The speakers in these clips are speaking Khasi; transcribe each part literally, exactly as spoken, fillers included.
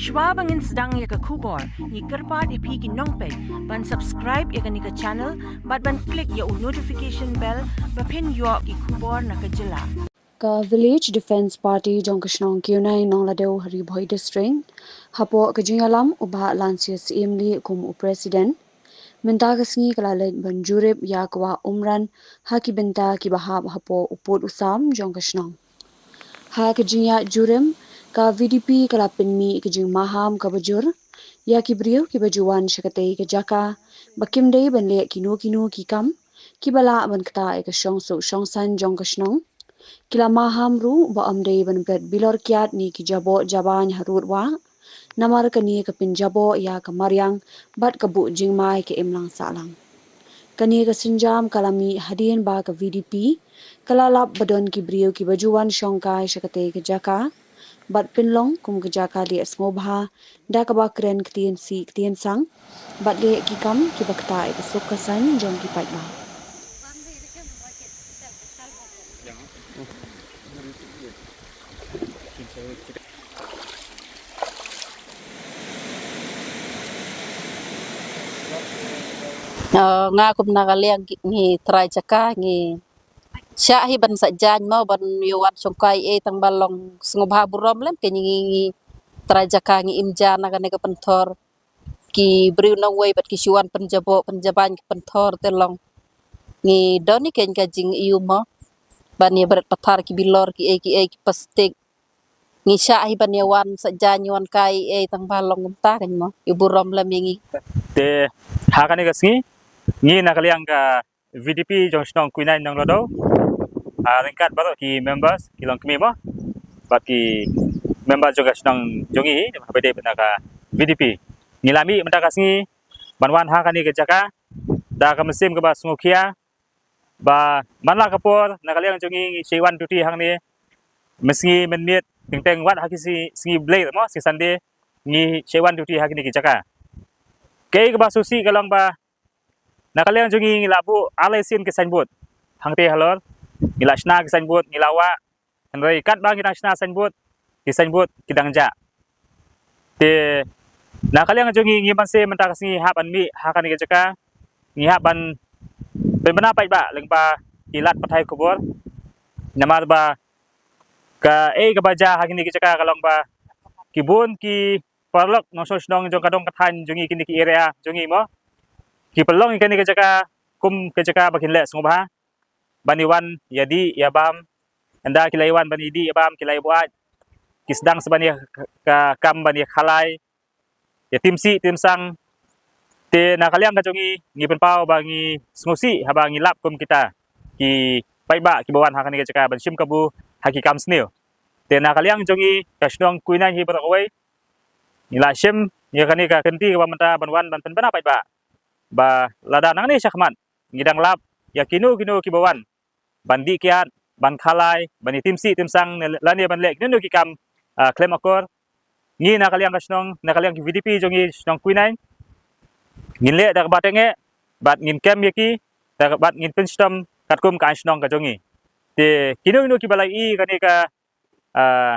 Shwa ba ngin sdang ïa ka khubor, ngi kyrpad ïa phi ki nongpeit ban subscribe ïa kane ka channel bad ban click ïa u notification bell ba phin ïoh ki khubor na ka jylla. Ka Village Defence Party jong ka shnong Kynai Nonglado ha Ri Bhoi District, hapoh ka jingïalam u Bah Lansias Syiemlieh kum u President, mynta ka sngi ka la leit ban jurip ïa ka wah Umran ha ki bynta kiba hap hapoh u pud u sam jong ka shnong. Ha ka jingïaid jurip, ka V D P ka la pynmih ka jingmaham kaba jur ïa ki briew kiba ju wan sha katei ka jaka ba kim dei ban leh kino kino ki kam kiba lah ban ktah ïa ka shongsuk shongsaiñ jong ka shnong. Ki la maham ruh ba ym dei ban bret bilor kiad ne ki jaboh jabaiñ harud wah, namar kane ka pynjaboh ïa ka mariang bad ka buh jingmai ka imlang sahlang. Kane ka sienjam ka la mih hadien ba ka V D P ka la lap ba don ki briew kiba ju wan shongkai sha katei ka jaka bad pynlong kum ka jaka leh sngewbha da kaba kren ktien sih ktien sang bad leh ki kam kiba ktah ïa ka suk ka saiñ jong ki paidbah. Oh, nga kum na ka liang ngi, ngi trai jaka ngi shah hi ban sah jaiñ mo ban ïa wan shongkai ei tang ba long sngewbha burom lem ke ngi, ngi trai jaka ngi im ja na kane ka pynthor ki briew nongwei bad ki shu wan pynjaboh pynjabaiñ ki pynthor te long ngi don hi kein ka jingïohi mo ban ïa bret pathar ki bilor ki ei ki ei ki plastik. Ngi shah hi ban ïa wan sah jaiñ wan kai ei tang ba long kumta kein mo. Ïa burom lem ïa ngi. Te ha kane ka sngi ngi na ka liang ka V D P jong shnong Kynai Nonglado, ah, ryngkat baroh ki members ki long kmie mo bad ki members jong ka shnong jong ngi haba dei na ka V D P. Ngi la mih mynta ka sngi ban wan ha kane ka jaka da ka mynsiem kaba sngewkhia ba man la ka por na ka liang jong ngi ngi shei wan duty hangne mynsngi mynmiet teng teng wat ha ki sngi, sngi Blei mo, sngi Sunday ngi shei wan duty ha kine ki jaka. Kaei kaba sngewsih ka long ba na ka liang jong ngi ngi la buh ar lai sien ki signboard hangtei halor, ngi la shna ki signboard, ngi la wah, hynrei katba ngi dang shna signboard, ki signboard ki dang jah. Te na ka liang jong ngi ngi ban seh mynta ka sngi hap ban mih ha kane ka jaka, ngi hap ban pynbna paidbah lyngba ki lad pathai khubor. Namar ba kaei kaba jia ha kine ki jaka ka long ba ki bun ki paralok nongshong shnong jong ka dong ka thaiñ jong ngi kine ki area jong ngi mo, ki pynlong ïa kane ka jaka kum ka jaka ba kin leh sngewbha ban ïa wan ïa dih ïa bam. Ynda ki la ïa wan ban ïa dih ïa bam ki la ïa buaid, ki sdang sa ban ïa ka, ka kam ban ïa khalai, ïa tim sih tim sang. Te na ka liang ka jong ngi ngi pynpaw ba ngi sngewsih haba ngi lap kum kita ki paidbah kiba wan ha kane ka jaka ban shim kabu ha ki kam sniew. Te na ka liang jong ngi ka shnong Kynai hi baroh kawei ngi la shim ïa kane ka kynti kaba mynta ban wan ban pynbna paidbah ba lada nangne shakhmat ngi dang lap ïa kino kino kiba wan ban dih kiad, ban khalai, ban ïa tim sih tim sang ne lane ban leh kino kino ki kam, ah, khlem akor. Ngi na ka liang ka shnong, na ka liang ki V D P jong ngi shnong Kynai, ngin leh da kaba tyngeh bad ngin kem ïa ki da ka, bad ngin pynshitom katkum ka aiñ shnong ka jong ngi. Te kino kino kiba la ïohi kane ka, ah,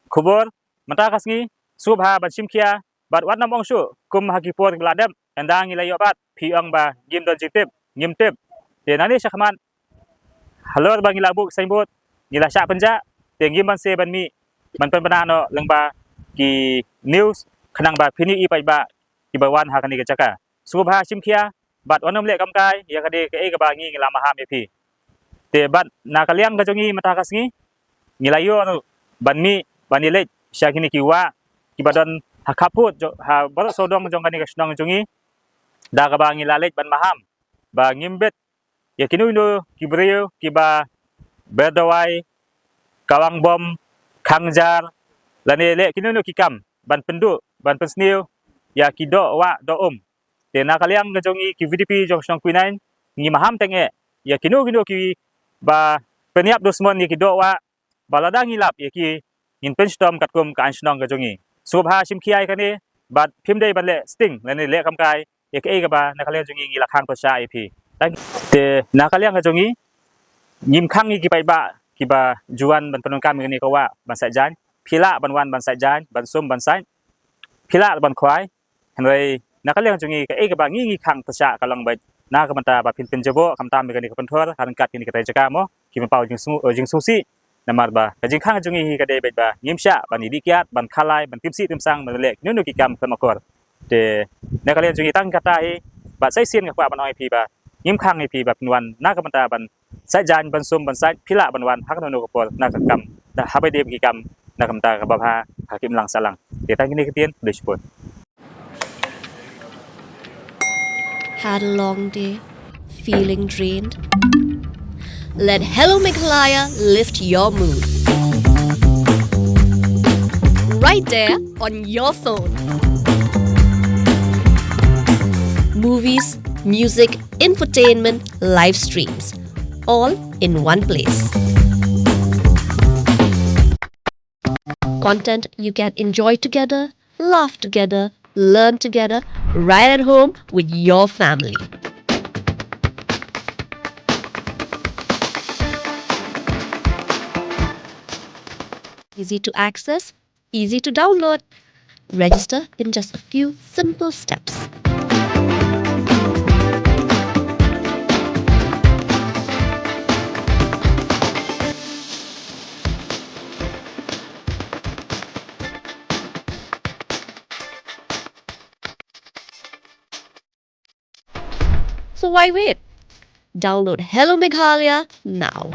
khubor mynta ka sngi, sngewbha ban shim khia bad wat nym ong shuh kum ha ki por kiba la dep, ynda ngi la ïoh bat phi ong ba ngim don jingtip, ngim tip. Te nangne shakhmat halor ba ngi la buh signboard ngi la shah pynjah, te ngim ban seh ban mih ban pynbna noh lyngba ki news khnang ba phin ïohi paidbah kiba wan ha kane ka jaka. Sngewbha shim khia bad wat nym leh kamkai ïa kane kaei kaba ngi ngi la maham ïa phi. Te bad na ka liang ka jong ngi mynta ka sngi ngi la ïoh ruh ban mih ban ïa leit sha kine ki wah kiba don ha khappud jong, ha baroh sawdong jong kane ka shnong jong ngi, da kaba ngi la leit ban maham ba ngim bit ïa kino kino ki briew kiba ber dawai, kawang bom, khang jar lane leh kino kino ki kam ban pynduh ban pynsniew ïa ki doh wah doh um. Te na ka liang ka jong ngi ki V D P jong shnong Kynai ngi maham tyngeh ïa kino kino kiba pynïap dusmon ïa ki doh wah ba lada ngi lap ïa ki ngin pynshitom katkum ka aiñ shnong ka jong ngi. Sngewbha shim khia ïa kane bad phim dei ban leh sting lane leh kamkai ïa kaei kaba na ka liang jong ngi ngi la khang pyrshah ïa phi. Tang te na ka liang ka jong ngi ngim khang ïa ki paidbah kiba ju wan ban pyndonkam ïa kane ka wah ban sah jaiñ. phi lah ban wan ban sait jaiñ, ban sum, ban sait, phi lah ban khwai. Hynrei na ka liang jong ngi, kaei kaba ngi ngi khang tyrshah ka long beit na ka bynta ba phin pynjaboh khamtam ïa kane ka pynthor ha ryngkat kine ki trai jaka mo, ki pynpaw jingsngew, eh, jingsngewsih. Namar ba ka jingkhang jong ngi hi ka dei beit ba ngim shah ban ïadih kiad, ban khalai, ban tim sih tim sang, ban leh kino kino ki kam khlem akor. Te na ka liang jong ngi tang kata hi, bad sa shisien nga kwah ban ong ïa phi ba ngim khang ïa phi ba phin wan na ka bynta ban sait jaiñ, ban sum, ban sait, phi lah ban wan ha kano kano ka por na ka kam, da haba dei ki kam na ka bynta kaba bha ha ki imlang sahlang. Te tang kine ki ktien, khublei shibun. Had a long day? Feeling drained? Let Hello Meghalaya lift your mood. Right there on your phone. Movies, music, infotainment, live streams, all in one place. Content you can enjoy together, laugh together, learn together, right at home with your family. Easy to access, easy to download. Register in just a few simple steps. So why wait? Download Hello Meghalaya now.